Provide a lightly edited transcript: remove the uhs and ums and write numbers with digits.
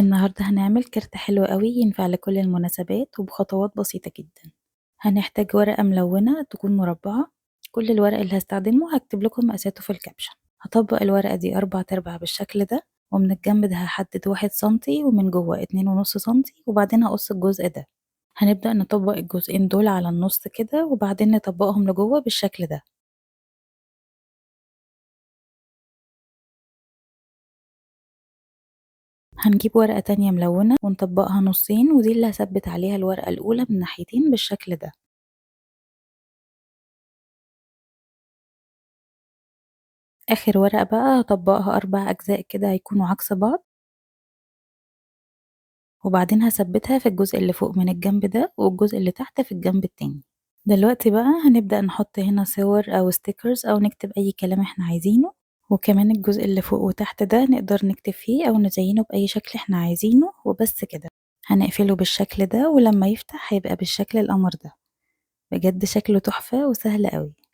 النهاردة هنعمل كارت حلو قوي ينفع لكل المناسبات وبخطوات بسيطة جدا. هنحتاج ورقة ملونة تكون مربعة، كل الورق اللي هستخدمه هكتب لكم مقاساته في ال caption. هطبق الورقة دي 4/4 بالشكل ده، ومن الجنب ده هحدد 1 سنتي ومن جوه 2.5 سنتي، وبعدين هقص الجزء ده. هنبدأ نطبق الجزئين دول على النص كده، وبعدين نطبقهم لجوه بالشكل ده. هنجيب ورقة تانية ملونة ونطبقها نصين، ودي اللي هثبت عليها الورقة الأولى من ناحيتين بالشكل ده. آخر ورقة بقى هطبقها 4 أجزاء كده هيكونوا عكس بعض، وبعدين هثبتها في الجزء اللي فوق من الجنب ده والجزء اللي تحت في الجنب التاني. دلوقتي بقى هنبدأ نحط هنا صور أو stickers أو نكتب أي كلام احنا عايزينه، وكمان الجزء اللي فوق وتحت ده نقدر نكتب فيه أو نزينه بأي شكل احنا عايزينه. وبس كده هنقفله بالشكل ده، ولما يفتح هيبقى بالشكل القمر ده. بجد شكله تحفة وسهل قوي.